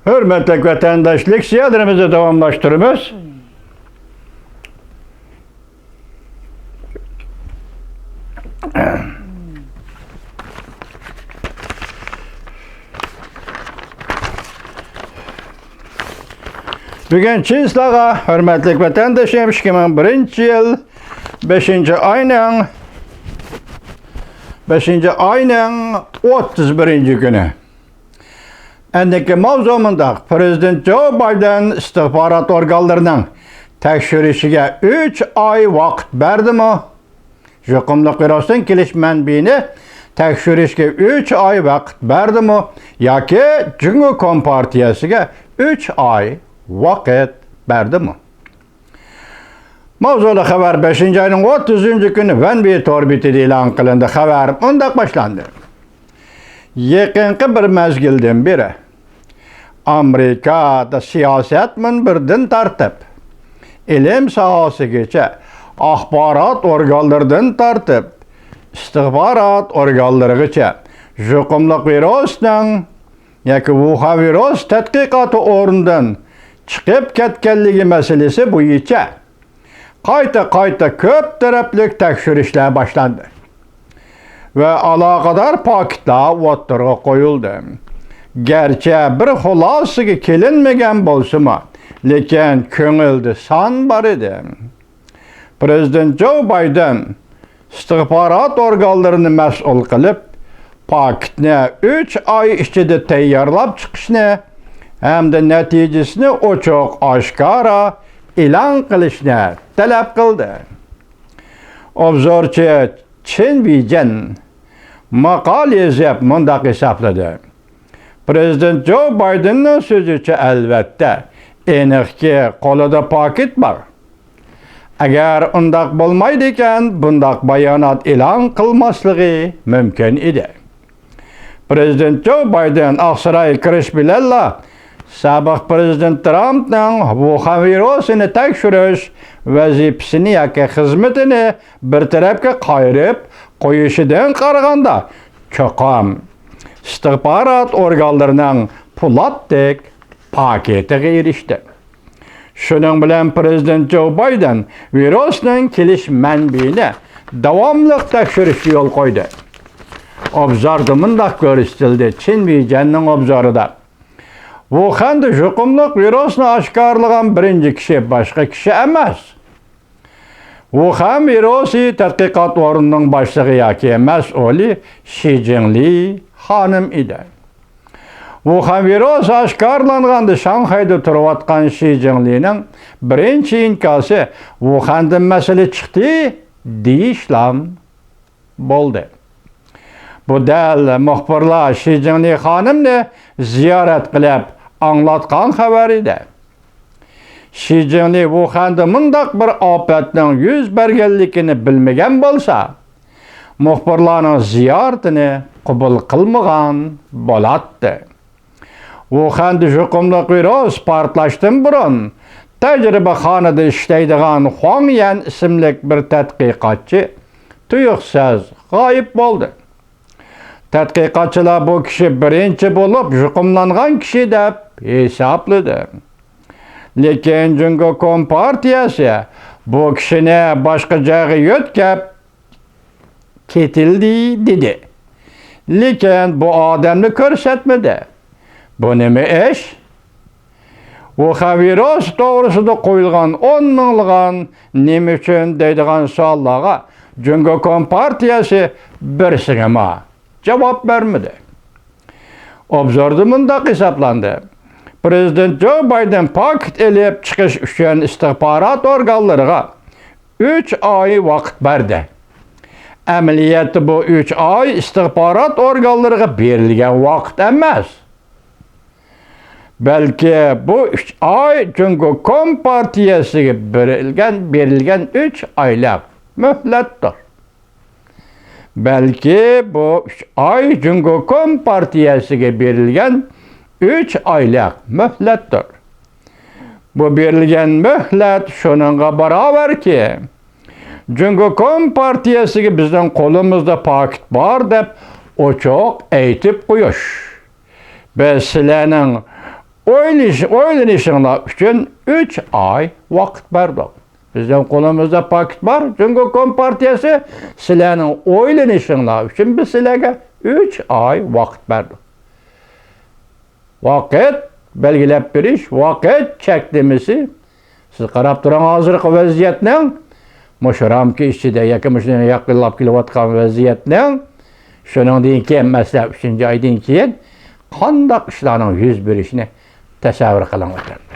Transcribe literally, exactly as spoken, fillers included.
ھۆرمەتلىك ۋەتەنداش، لېكسىيەلىرىمىزنى داۋاملاشتۇرىمىز. بۈگۈن چىن سىلەرگە، ھۆرمەتلىك ۋەتەندىشىم، ئىككى مىڭ بىرىنچى يىل بەشىنچى ئاينىڭ، بەشىنچى ئاينىڭ ئوتتۇز بىرىنچى كۈنى. ئەندىكى ماۋزۇ مۇنداق: پىرېزىدېنت جو بايدېن ئىستىخبارات ئورگانلىرىنىڭ تەكشۈرۈشىگە ئۈچ ئاي ۋاقىت بەردىمۇ؟ يۇقۇملۇق ۋىرۇسنىڭ كېلىش مەنبىيىنى تەكشۈرۈشكە ئۈچ ئاي ۋاقىت بەردىمۇ ياكى جۇڭگو كومپارتىيەسىگە ئۈچ ئاي ۋاقىت بەردىمۇ؟ ماۋزۇلۇق خەۋەر بەشىنچى ئاينىڭ ئوتتۇزىنچى كۈنى ۋەنبى تور بېتىدە ئېلان قىلىندى. خەۋەر مۇنداق باشلاندى: يېقىنقى بىر مەزگىلدىن بېرى ئامېرىكادا سىياسەت مۇنبىرىدىن تارتىپ، ئىلىم ساھەسىگىچە، ئاخبارات ئورگانلىرىدىن تارتىپ، ئىستىخبارات ئورگانلىرىغىچە يۇقۇملۇق ۋىرۇسنىڭ ياكى ۋۇخەن ۋىرۇس تەتقىقاتى ئورنىدىن چىقىپ كەتكەنلىكى مەسىلىسى بويىچە قايتا-قايتا كۆپ تەرەپلىك تەكشۈرۈشلەر باشلاندى ۋە ئالاقىدار پاكىتلار ئوتتۇرىغا قويۇلدى. گەرچە بىر خۇلاسىگە كېلىنمىگەن بولسىمۇ، لېكىن كۆڭۈلدە سان بار ئىدى. پىرېزىدېنت جو بايدېن ئىستىخبارات ئورگانلىرىنى مەسئۇل قىلىپ، پاكىتنى ئۈچ ئاي ئىچىدە تەييارلاپ چىقىشنى ھەمدە نەتىجىسىنى ئوچۇق-ئاشكارا ئېلان قىلىشنى تەلەپ قىلدى. ئوبزورچى چېن ۋېيجەن ماقالە يېزىپ مۇنداق ھېسابلىدى: پىرېزىدېنت جو بايدېننىڭ سۆزىچە، ئەلۋەتتە، ئېنىقكى، قولىدا پاكىت بار. ئەگەر ئۇنداق بولمايدىكەن، بۇنداق بايانات ئېلان قىلماسلىقى مۇمكىن ئىدى. پىرېزىدېنت جو بايدېن ئاقسارايغا كىرىش بىلەنلا سابىق پىرېزىدېنت ترامپنىڭ ۋۇخەن ۋىرۇسىنى تەكشۈرۈش ۋەزىپىسىنى ياكى خىزمىتىنى بىر تەرەپكە قايرىپ قويۇشىدىن قارىغاندا، چوقۇم ئىستىخبارات ئورگانلىرىنىڭ پولاتتەك پاكىتىغا ئېرىشتى. شۇنىڭ بىلەن پىرېزىدېنت جو بايدېن ۋىرۇسنىڭ كېلىش مەنبىيىنى داۋاملىق تەكشۈرۈشكە يول قويدى. ئوبزوردا مۇنداق كۆرسىتىلدى، چېن ۋېيجەننىڭ ئوبزورىدا. ۋۇخەندە يۇقۇملۇق ۋىرۇسنى ئاشكارىلىغان بىرىنچى كىشى باشقا كىشى ئەمەس، ۋۇخەن ۋىرۇسى تەتقىقات ئورنىنىڭ باشلىقى ياكى مەسئۇلى شى جىڭلى خانىم ئىدى. ۋۇخەن ۋىرۇسى ئاشكارىلانغاندا شاڭخەيدە تۇرۇۋاتقان شى جىڭلىنىڭ بىرىنچى ئىنكاسى «ۋۇخەندىن مەسىلە چىقتى» دېيىشلام بولدى. بۇ دەل مۇخبىرلار شى جىڭلى خانىمنى زىيارەت قىلىپ ئاڭلاتقان خەۋەر ئىدى. شى جىڭلى ۋۇخەندە مۇنداق بىر ئاپەتنىڭ يۈز بەرگەنلىكىنى بىلمىگەن بولسا، مۇخبىرلارنىڭ زىيارىتىنى قوبۇل قىلمىغان بولاتتى. ۋۇخەندە يۇقۇملۇق ۋىرۇس پارتلاشتىن بۇرۇن تەجرىبىخانىدا ئىشلەيدىغان خۇاڭ يەن ئىسىملىك بىر تەتقىقاتچى تۇيۇقسىز غايىب بولدى. تەتقىقاتچىلار بۇ كىشى بىرىنچى بولۇپ يۇقۇملانغان كىشى دەپ ھېسابلىدى. لېكىن جۇڭگو كومپارتىيەسى بۇ كىشىنى باشقا جايغا يۆتكەپ كېتىلدى دېدى. لېكىن بۇ ئادەمنى كۆرسەتمىدى. بۇ نېمە ئىش؟ ۋۇخەن ۋىرۇسى توغرىسىدا قويۇلغان ئون مىڭلىغان «نېمە ئۈچۈن؟» دەيدىغان سوئاللارغا جۇڭگو كومپارتىيەسى بىرسىگىمۇ جاۋاب بەرمىدى. ئوبزوردا مۇنداق ھېسابلاندى: پىرېزىدېنت جو بايدېن پاكىت ئېلىپ چىقىش ئۈچۈن ئىستىخبارات ئورگانلىرىغا ئۈچ ئاي ۋاقىت بەردى. ئەمەلىيەتتە بۇ ئۈچ ئاي ئىستىخبارات ئورگانلىرىغا بېرىلگەن ۋاقىت ئەمەس، بەلكى بۇ ئۈچ ئاي جۇڭگو كومپارتىيەسىگە بېرىلگەن، بېرىلگەن ئۈچ ئايلىق مۆھلەتتۇر. بەلكى بۇ ئۈچ ئاي جۇڭگو كومپارتىيەسىگە بېرىلگەن ئۈچ ئايلىق مۆھلەتتۇر. بۇ بېرىلگەن مۆھلەت شۇنىڭغا باراۋەركى، جۇڭگو كومپارتىيەسىگە بىزنىڭ قولىمىزدا پاكىت بار دەپ ئوچۇق ئېيتىپ قويۇش. بىز سىلەرنىڭ ئويلىنىش، ئويلىنىشىڭلار ئۈچۈن ئۈچ ئاي ۋاقىت بەردۇق. بىزنىڭ قولىمىزدا پاكىت بار. جۇڭگو كومپارتىيەسى سىلەرنىڭ ئويلىنىشىڭلار ئۈچۈن بىز سىلەرگە ئۈچ ئاي ۋاقىت بەردۇق. ۋاقىت بەلگىلەپ بېرىش، ۋاقىت چەكلىمىسى. سىز قاراپ تۇرۇڭ، ھازىرقى ۋەزىيەتنىڭ، مۇشۇ رامكا ئىچىدە ياكى مۇشۇ يېقىنلاپ كېلىۋاتقان ۋەزىيەتنىڭ، شۇنىڭدىن كېيىن، مەسىلەن، ئۈچىنچى ئايدىن كېيىن قانداق ئىشلارنىڭ يۈز بېرىشىنى تەسەۋۋۇر قىلىڭ، ۋەتەن.